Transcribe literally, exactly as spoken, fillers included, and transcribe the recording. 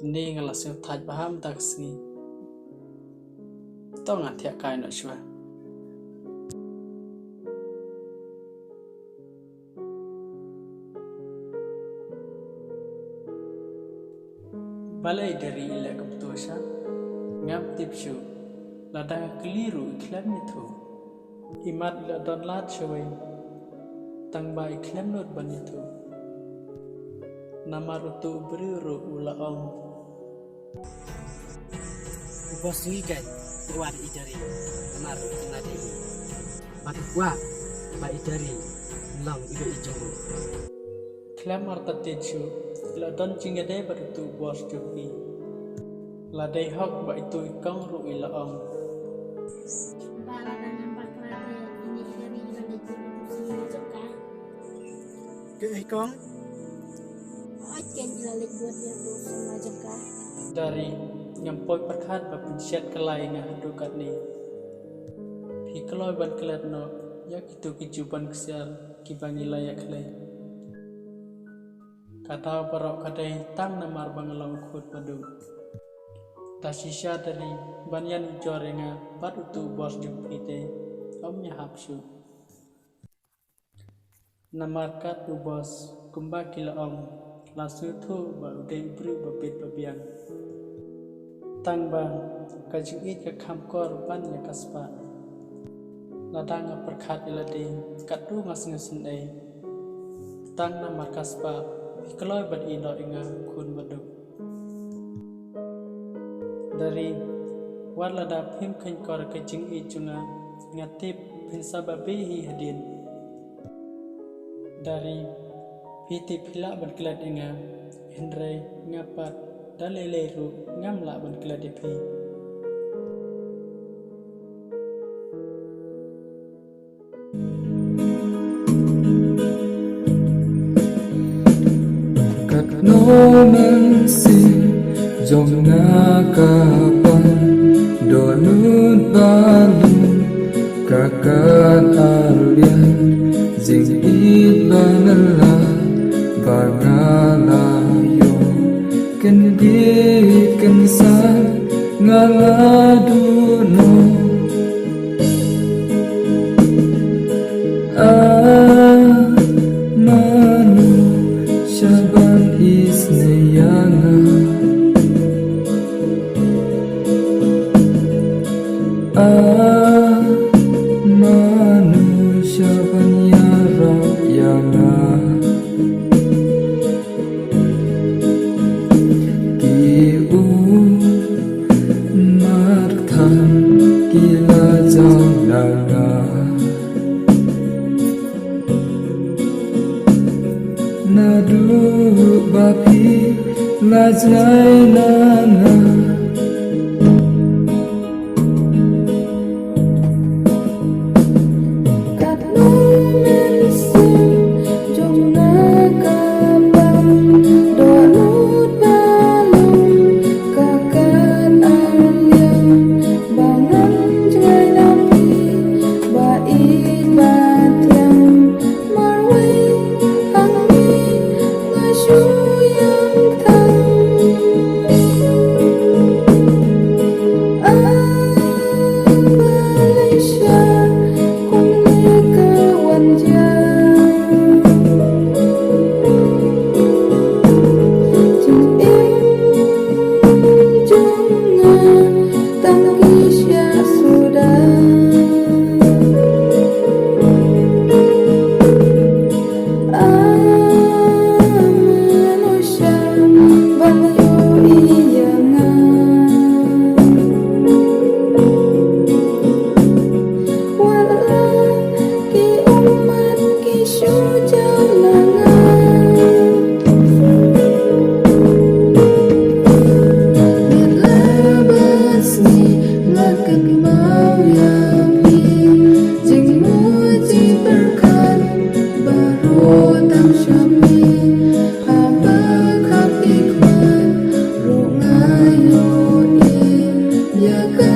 Ni nga la sngewthait bha mynta ka sngi. To ngan thiah kai noh shuwa. Balei Dari i leh kumto sha? Ngam tip shuh. Lada nga kylli ruh i khlem ïathuh. I mat i la don lad shawei. Tang ba i khlem nud ban ïathuh. Namar uto u briew ruh u la ong. U bos jong ngi kan u wad i Dari. Namar u kynad ïa ngi. Bad u kwah ba i Dari long i dei i jong u. Khlem artatien shuh, i la don jingïadei bad uto u bos jong phi. La dei hok ba ito i kong ruh i la ong. Ba lada ngam bakla te, ine i Dari i la leit bud ïa uto u samla jong ka. Kaei kong? Hooid, ken i la leit bud ïa uto u samla jong ka. Dari, ngam poi pyrkhat ba pynshet kylla ïa nga haduh katne. Phi kloi ban klet noh ïa kito ki juban ksiar kiba ngi la ïakhlei. Ka daw baroh ka dei tang namar ba nga long u khun baduk. Da shisha Dari ban ïanujor ïa nga bad uto u bos jong phi te, ym ïahap shuh. Namar kat u bos, kumba ki la ong, la sngewthuh ba u dei u briew ba bit ba biang. Tang ba ka jingïeit ka kham kor ban ïa ka spah. Lada nga pyrkhat ïa lade, katto nga sngewsynei. Tang namar ka spah, phi kloi ban ïehnoh ïa nga khun baduk. Dari, wat lada phim kheiñ kor ka jingïeit jong nga, nga tip phin sa babe hi hadien. Dari, phi tip phi lah ban klet ïa nga, hynrei nga pat da lei lei ruh ngam lah ban klet ïa phi. Katno mynsiem jong nga ka pang dohnud ba lum ka kat ar liang jingïeit ba nga la ba nga la ïoh. Kyndit kynsan nga la duh noh. Ah, mano sha ban isynei ïa nga. Ah, mano sha ban ïarap ïa nga. Ki u marktham ki la jaw na nga. Naduh ba phi la jngai na nga. Katno mynsiem jong nga ka pang dohnud ba lum ka kat ar liang ba ngan jngai na phi ba ïeit ba thiang. Marwei hangne nga shu ïam tang. Ah, Malaysia, kumne ka wan jia. Jingim jong nga tang ki shiah suda. Ah, mano sha ban ïohi ïa nga. Wat la ki ummat ki shu jaw na nga. Bad la ba sngi la kynmaw ïa me. Jingmut jingpyrkhat baroh tang sha me. Haba khap ïa khmat ruh nga ïohi ïa ka